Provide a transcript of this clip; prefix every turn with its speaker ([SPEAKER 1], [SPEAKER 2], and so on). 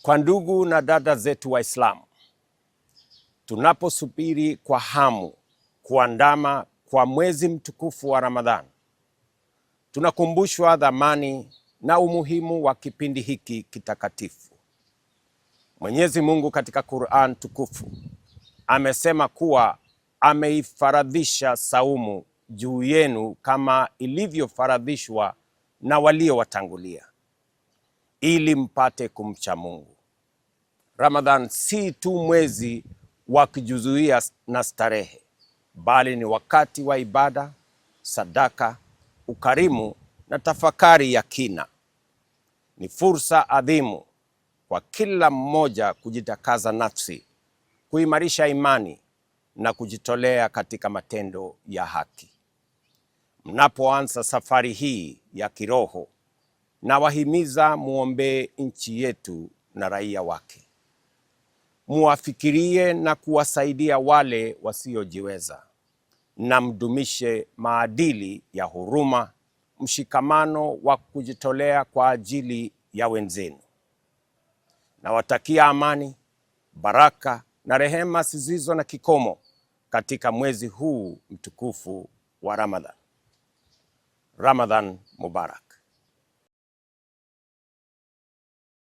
[SPEAKER 1] Kwa ndugu na dada zetu Waislamu, tunaposubiri kwa hamu kuandama kwa mwezi mtukufu wa Ramadhan, tunakumbushwa dhamani na umuhimu wa kipindi hiki kitakatifu. Mwenyezi Mungu katika Qur'an tukufu amesema kuwa ameifaradhisha saumu juu yenu kama ilivyofaradhishwa na waliowatangulia ili mpate kumcha Mungu. Ramadhan si tu mwezi wa kujizuia na starehe, bali ni wakati wa ibada, sadaka, ukarimu na tafakari ya kina. Ni fursa adhimu kwa kila mmoja kujitakaza nafsi, kuimarisha imani na kujitolea katika matendo ya haki. Mnapoanza safari hii ya kiroho, nawahimiza muombee nchi yetu na raia wake, muwafikirie na kuwasaidia wale wasiojiweza, na mdumishe maadili ya huruma, mshikamano wa kujitolea kwa ajili ya wenzenu. Nawatakia amani, baraka na rehema zisizo na kikomo katika mwezi huu mtukufu wa Ramadhan. Ramadhan Mubarak.